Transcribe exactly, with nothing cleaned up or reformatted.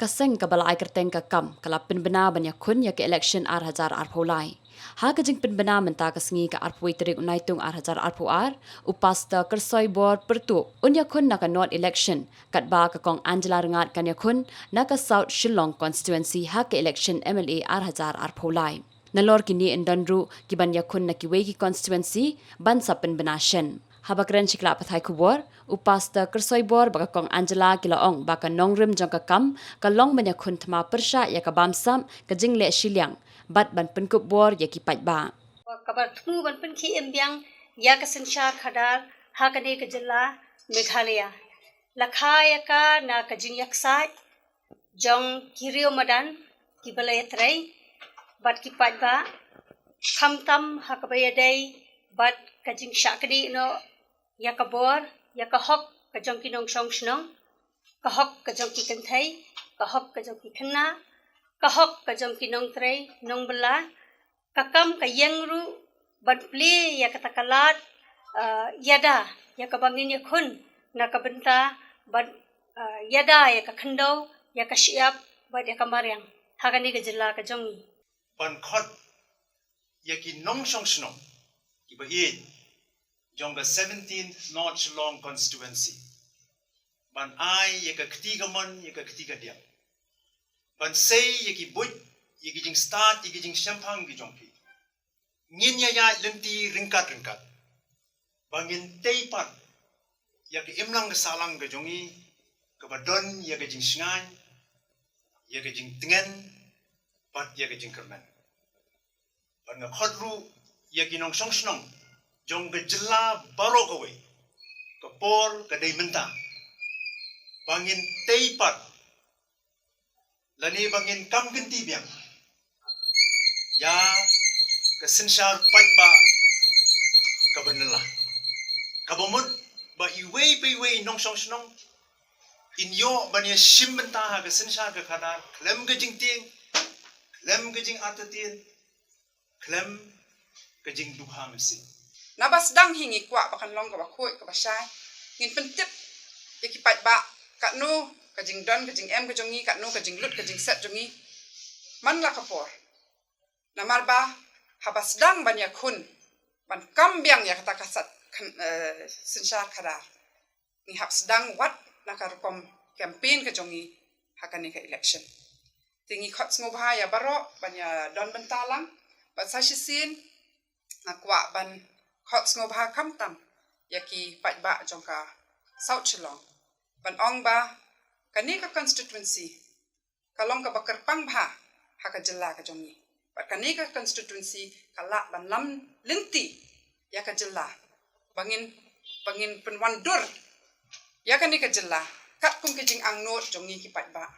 Ka seng kaba la ai kyrteng Ka Kam ka la pynbna ban ïakhun ïa ka election ar hajar arphew lai. Ha ka jingpynbna mynta ka sngi ka arphew tarik u Naitung ar hajar arphew ar, u Pastor Kyrsoibor Pyrtuh un ïakhun na ka North election, katba ka Kong Angela Rngat kan ïakhun na ka South Shillong constituency ha ka election M L A ar hajar arphew lai. Nalor kine yn don ruh ki ban ïakhun na kiwei ki constituency ban sa pynbna shen. Haba kren sha ki lad pathai khubor, u Pastor Kyrsoibor bad ka Kong Angela ki la ong ba ka nongrim jong Ka Kam ka long ban ïakhun thma pyrshah ïa ka bamsap, ka jingleh shiliang bad ban pynkup bor ïa ki paidbah. Kaba thmu ban pynkhie im biang ïa ka synshar khadar ha kane ka jylla Meghalaya. La kha ïa ka na ka jingïaksaid jong ki riew madan kiba la ïatrei bad ki paidbah, khamtam ha kaba ïadei bad ka jingshah knieh noh ïa ka bor, ïa ka hok ka jong ki nongshong shnong, ka hok ka jong ki kynthei, ka hok ka jong ki khynnah, ka hok ka jong ki nongtrei nongbylla. Ka kam ka ïeng ruh ban plie ïa kata ka lad, eh, ïada ïa kaba ngin ïakhun na ka bynta ban, eh, ïada ïa ka khyndew, ïa ka shyiap bad ïa ka mariang ha kane ka jylla ka jong ngi. Ban khot ïa ki nongshong shnong kiba ïeit jong ka seventeenth North Shillong constituency ban ai ïa ka kti kamon, ïa ka kti kadiang, ban sei ïa ki buit, ïa ki jingstad, ïa ki jingshemphang ki jong ki. Ngin ïa ïaid lynti ryngkat ryngkat ba ngin tei pat ïa ka imlang ka sahlang ka jong ngi, kaba don ïa ka jingshngaiñ, ïa ka jingtngen bad ïa ka jingkyrmen. Bad nga khot ruh ïa ki nongshong shnong jong ka jylla baroh kawei, ka por ka dei mynta ba ngin tei pat lane ba ngin kam kynti biang ïa ka synshar paidbah kaba nylla, kaba mut ba iwei pa iwei i nongshong shnong in ïoh ban ïashim bynta ha ka synshar ka khadar khlem ka jingtieng, khlem ka jingartatien, khlem ka jingdukha mynsiem. Naba sdang hi ngi kwah ba kan long kaba khuid kaba shai, ngin pyntip ïa ki paidbah katno ka jingdon ka jingem ka jong ngi, katno ka jinglut ka jingset jong ngi man la ka por. Namar ba haba sdang ban ïakhun, ban kam biang ïa kata ka sat khan, eh, synshar khadar, ngi hap sdang wat na ka rukom campaign ka jong ngi ha kane ka election. Te ngi khot sngewbha ïa baroh ban ïadon bynta lang, bad sa shisien nga kwah ban khot sngewbha khamtam ïa ki paidbah jong ka South Shillong, ban ong ba kane ka constituency ka long kaba kyrpang bha ha ka jylla ka jong ngi. Bad kane ka constituency ka lah ban lam lynti ïa ka jylla ba ngin, ba ngin pynwandur ïa kane ka jylla katkum ki jingangnud jong ngi ki paidbah.